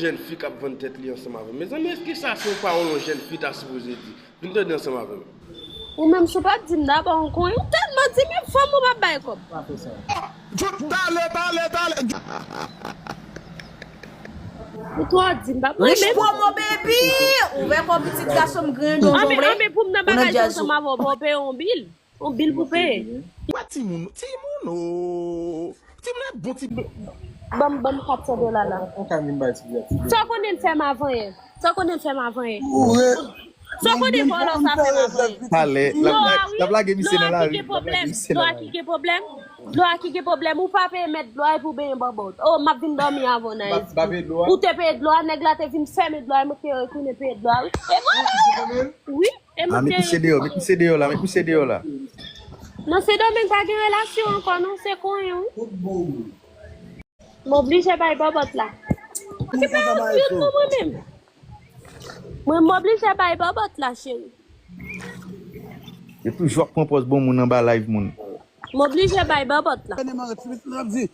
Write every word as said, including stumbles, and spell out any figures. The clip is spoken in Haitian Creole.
jèn fi k ap vann tèt li ansanm avè m. Mezanmi, èske sa se yon pawòl yon jèn fi ta sipoze di? Vin tande ansanm avè m. Ou menm si w pa t di m dabò, m konn ou tèlman di men fanm ou pa bay kòb. Jout talè, talè, talè. Ou twò di m pa mwen Rich menm. Promo baby. Ouvè kò pitit gason m griyen don Anben, jongle. anben pou m nan Ou nan bagay sa djaz ou. Ansanm avè w, bon, w peye yon bil. Yon bil pou peye. Wè timoun, timoun o. Timoun e bon ti. Ban m, ban m kat san dola la. Ou ka vin bay ti vèti. Sa w konnen l fè m avanyen. Sa w konnen l fè m avanyen. Ou re- Sa w konnen vòlò sa fè m avanyen. Talè, l Dlo a ap wi. l ap lage misye Dlo nan a lari. ki gen L ap lage pwoblèm. misye Dlo nan a ki lari. gen pwoblèm. Dlo a ki gen pwoblèm. Ou pa peye mèt dlo a epi w benyen bòbòt. Oh, m ap vin dòmi avè w nan Ba- Ba peye dlo a. Ou te peye dlo a, nèg la te vin fèmen dlo a, e mwen ki te retounen peye dlo a wi. E vwala. Wi. E Ah, mwen met te misye deyò, met misye deyò la, met misye deyò la. Non, Sendomeng pa gen relasyon ankò non, se konyen wi. M oblije bay bòbòt la. Mwen pa yon cute non mwen menm. Mwen m oblije bay bòbòt la, cheri. Yo toujou ap pran pòz bon moun anba live moun. M oblije bay bòbòt la. Mwen menm an ti pitit la di,